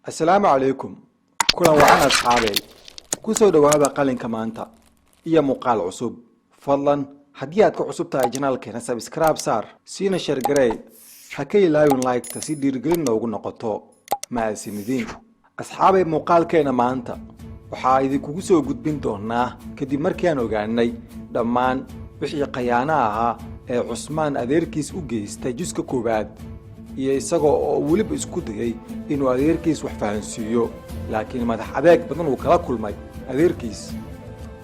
Assalaamu calaykum, kulan wacan asxaabey. Ku soo dhowaada Qalinka Maanta iyo muuqaal cusub. Fadlan haddii aad ku cusub tahay channelkeena, subscribe saar, siina share garey, ha ka ilaawin like-ta si dhiirigelin noogu noqoto. Mahadsanidin asxaabay. Muuqaalkeena maanta waxaa idinkugu soo gudbin doonaa, kadib markii aan ogaanay dhammaan wixii khayaano ahaa ee Cusmaan adeerkiis u geystay juska koowaad, iyo isagoo oo weliba isku dayay inuu adeerkiis wax fahansiiyo, laakiin madax adeeg badan uu kala kulmay adeerkiis.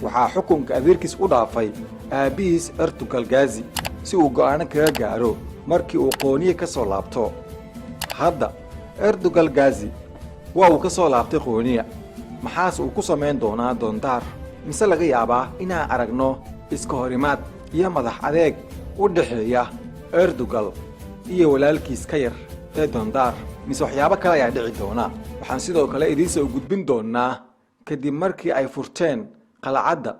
Waxaa xukunka adeerkiis u dhaafay aabbihiis Ertugal Gazi si uu go'aano kaga gaaro markii uu Qooniye ka soo laabto. Hadda Ertugal Gazi waa uu ka soo laabtay Qooniya. Maxaase uu ku samayn doonaa Doondaar? Mise laga yaabaa inaan aragno iska horimaad iyo madax adeeg u dhexeeya Ertugal iyo walaalkiis ka yar ee Doondaar, mise waxyaabo kale ayaa dhici doona? Waxaan sidoo kale idiin soo gudbin doonaa, kadib markii ay furteen qalcadda,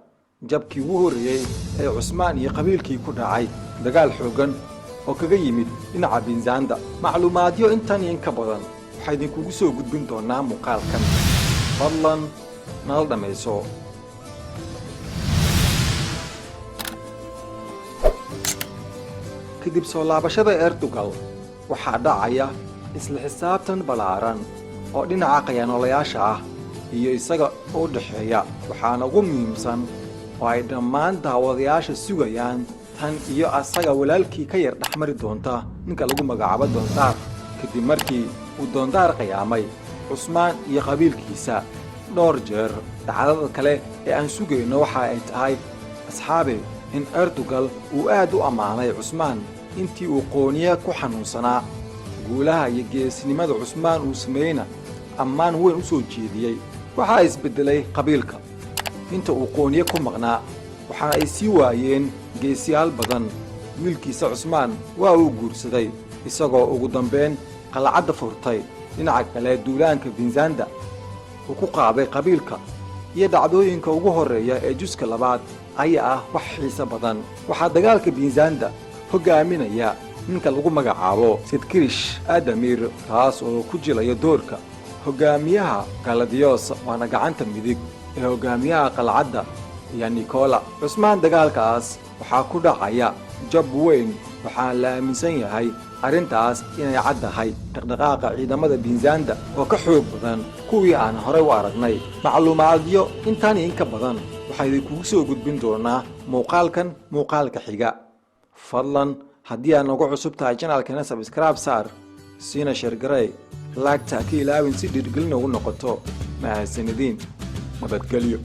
jabkii ugu horreeyey ee Cusmaan iyo qabiilkii ku dhacay, dagaal xooggan oo kaga yimid dhinaca Binzanda. Macluumaadyo intan iyo in ka badan waxaa idinkugu soo gudbin doonaa muuqaalkan. Fadlan nala dhammayso. Kadib soo laabashada Ertugal waxaa dhacaya isla xisaabtan ballaaran oo dhinaca khayaanoolayaasha ah iyo isaga u dhexeeya. Waxaana ugu muhiimsan oo ay dhammaan daawadayaasha sugayaan tan iyo asaga walaalkii ka yar dhexmari doonta ninka lagu magacaabo Doondaar. Kadib markii uu Doondaar khiyaamay Cusmaan iyo qabiilkiisa dhowr jeer, dhacdada kale ee aan sugayno waxa ay tahay, asxaabe, in Ertugal uu aad u ammaanay Cusmaan intii uu Qooniye ku xanuunsanaa. Guulaha iyo geesnimada Cusmaan uu sameeyeyna ammaan weyn u soo jeediyey. Waxaa isbeddelay qabiilka inta uu Qooniye ku maqnaa, waxaana ay sii waayeen geesiyaal badan. Wiilkiisa Cusmaan waa uu guursaday, isagoo ugu dambayn qalcadda furtay. Dhinaca kale, duulaanka Binzanda uu ku qaaday qabiilka iyo dhacdooyinka ugu horreeya ee juska labaad ayaa ah wax xiise badan. Waxaa dagaalka Binzanda hoggaaminaya ninka lagu magacaabo Sidkirish Adamir, kaas oo ku jilaya doorka hoggaamiyaha Galadiyos, waana gacanta midig ee hoggaamiyaha qalcadda iyo Nikola. Cusmaan dagaalkaas waxaa ku dhacaya jab weyn. Waxaa la aaminsan yahay arrintaas inay caddahay dhaqdhaqaaqa ciidamada Binzanda oo ka xoog badan kuwii aan horay u aragnay. Macluumaadyo intaan iyo in ka badan waxaa idinkugu soo gudbin doonaa muuqaalkan muuqaalka xiga. Fadlan haddii aad nagu cusub tahay channelkana, subscribe saar, siina share garey, like-ta ka ilaawin si dhiirgelin ugu noqoto. Mahadsanidin, nabadgelyo.